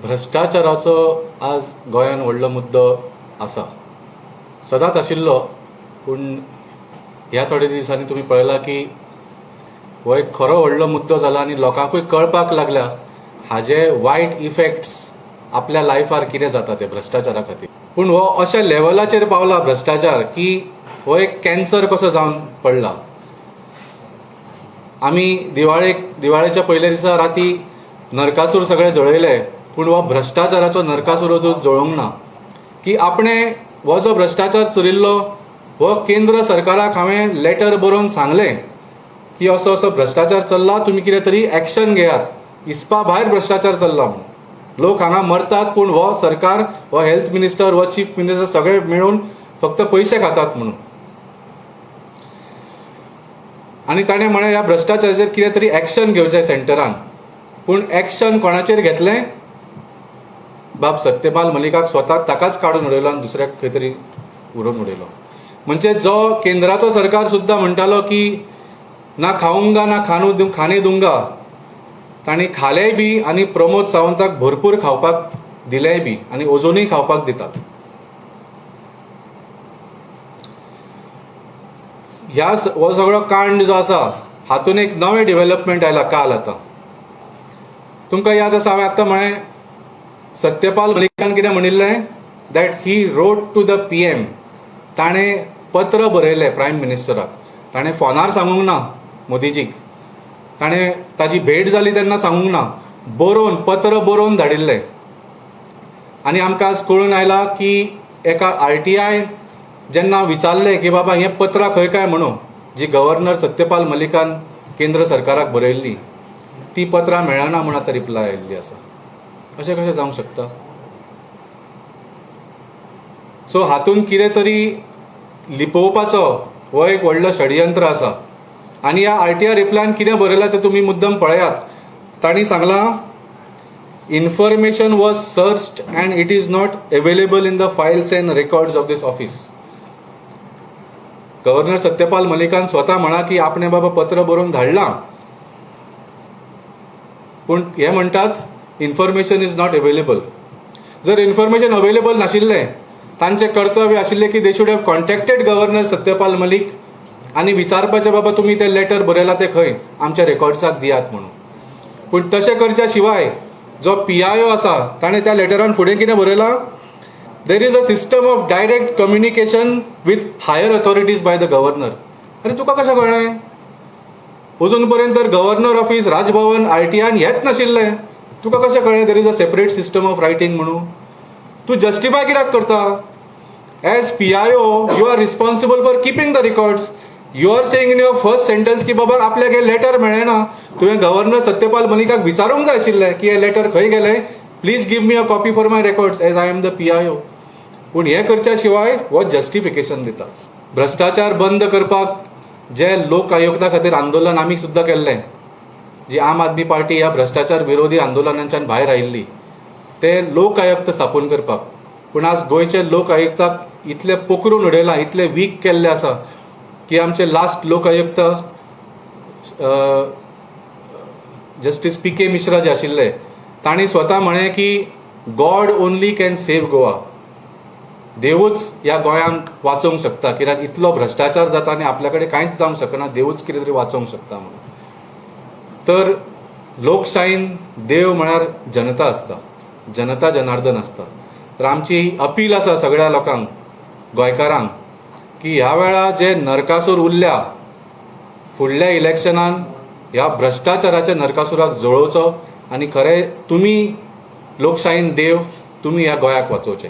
भ्रश्टाचाराचो आज गोंयांत व्हडलो मुद्दो आसा, सदांच आशिल्लो, पूण ह्या थोड्या दिसांनी तुमी पळयलां की हो एक खरो व्हडलो मुद्दो जाला आनी लोकांकूय कळपाक लागल्या हाजे वायट इफेक्ट्स आपल्या लायफार कितें जाता ते भ्रश्टाचारा खातीर. पूण हो अशा लेवलाचेर पावला भ्रश्टाचार की हो एक कॅन्सर कसो जावन पडला. आमी दिवाळेच्या पयल्या दिसा राती नरकासूर सगळे जळयले, पूण हो भ्रश्टाचाराचो नरकासूर अजून जळोवंक ना. की आपणें हो जो भ्रश्टाचार चलिल्लो हो केंद्र सरकाराक हांवें लेटर बरोवन सांगलें की असो असो भ्रश्टाचार चल्ला, तुमी कितें तरी एक्शन घेयात, हिसपा भायर भ्रश्टाचार चल्ला म्हणून. लोक हांगा मरतात, पूण हो सरकार, हो हेल्थ मिनिस्टर, हो चीफ मिनिस्टर सगळे मेळून फक्त पयशे खातात म्हणून. आनी ताणें म्हळें ह्या भ्रश्टाचाराचेर कितें तरी एक्शन घेवचें सेंटरान. पूण एक्शन कोणाचेर घेतलें? बाब सत्यपाल मलिकाक स्वता ताकाच काडून उडयलो आनी दुसऱ्याक खंय तरी उरोवन उडयलो. म्हणजे जो केंद्राचो सरकार सुद्दां म्हणटालो की ना खाऊंगा ना खानू खाने दुंगा, तांणी खालेय बी आनी प्रमोद सावंताक भरपूर खावपाक दिलेय बी आनी अजुनूय खावपाक दितात. ह्या हो सगळो कांड जो आसा हातून एक नवें डेव्हलपमेंट आयला काल. आतां तुमकां याद आसा हांवें आतां म्हळें सत्यपाल मलिकान कितें म्हणिल्लें, that he wrote to the PM. ताणें पत्र बरयलें प्रायम मिनिस्टराक, ताणें फोनार सांगूंक ना मोदीजीक, ताणें ताजी भेट जाली तेन्ना सांगूंक ना, बरोवन पत्र बरोवन धाडिल्लें. आनी आमकां आज कळून आयलां की एका RTI जेन्ना विचारलें की बाबा हें पत्रां खंय काय म्हणून, जी गव्हर्नर सत्यपाल मलिकान केंद्र सरकाराक बरयल्ली ती पत्रां मेळना म्हूण आतां रिप्लाय आयिल्ली आसा. अशें कशें जावंक शकता? सो हातून कितें तरी लिपोवपाचो हो एक व्हडलो षडयंत्र आसा. आनी ह्या RTI रिप्लायन कितें बरयलां तें तुमी मुद्दम पळयात. तांणी सांगलां, information was searched and it is not available in the files and records of this office. Governor Satyapal मलिकान स्वता म्हणा की आपणें बाबा पत्र बरोवन धाडलां, पूण हे म्हणटात इन्फॉर्मेशन is not available. जर इन्फॉर्मेशन अवेलेबल नाशिल्लें, तांचें कर्तव्य आशिल्लें की they should have contacted governor Satyapal Malik आनी विचारपाचें बाबा तुमी तें लेटर बरयलां तें खंय, आमच्या रेकॉर्ड्साक दियात म्हणून. पूण तशें करच्या शिवाय जो PIO आसा ताणें त्या लेटरान फुडें कितें बरयलां, there is a system of direct communication with higher authorities by the governor. आरे तुका कशें कळ्ळें? अजून पर्यंत तर गव्हर्नर ऑफिस, राजभवन, RTI हेच नाशिल्लें, तुका कशें कळ्ळें there is a separate system of writing म्हणून? तूं जस्टिफाय कित्याक करता? As PIO you are responsible for keeping the records. You are saying in your first sentence की बाबा आपल्याक हें लेटर मेळ्ळें ना, तुवें गव्हर्नर सत्यपाल मलिकाक विचारूंक जाय आशिल्लें की हें लेटर खंय गेलें, please give me a copy for my records as I am the PIO. पूण हें करच्या शिवाय हो जस्टिफिकेशन दिता. भ्रश्टाचार बंद करपाक जे लोक आयुक्ता खातीर आंदोलन आमी सुद्दां केल्लें, जी आम आदमी पार्टी ह्या भ्रश्टाचार विरोधी आंदोलनाच्यान भायर आयिल्ली, ते लोक आयुक्त स्थापन करपाक. पूण आज गोंयचे लोक आयुक्ताक इतले पोखरून उडयलां, इतले वीक केल्ले आसा की आमचे लास्ट लोक आयुक्त जस्टीस PK Mishra जे आशिल्ले तांणी स्वता म्हळें की God only can save Goa. देवूच ह्या गोंयांक वाचोवंक शकता, कित्याक इतलो भ्रश्टाचार जाता आनी आपल्या कडेन कांयच जावंक शकना, देवूच कितें तरी वाचोवंक शकता म्हणून. तर लोकशाहीन देव म्हळ्यार जनता आसता, जनता जनार्दन आसता. तर आमची अपील आसा सगळ्या लोकांक, गोंयकारांक, की ह्या वेळा जे नरकासूर उरल्या फुडल्या इलेक्शनान ह्या भ्रश्टाचाराच्या नरकासुराक जळोवचो आनी खरें तुमी लोकशाहीन देव, तुमी ह्या गोंयाक वाचोवचें.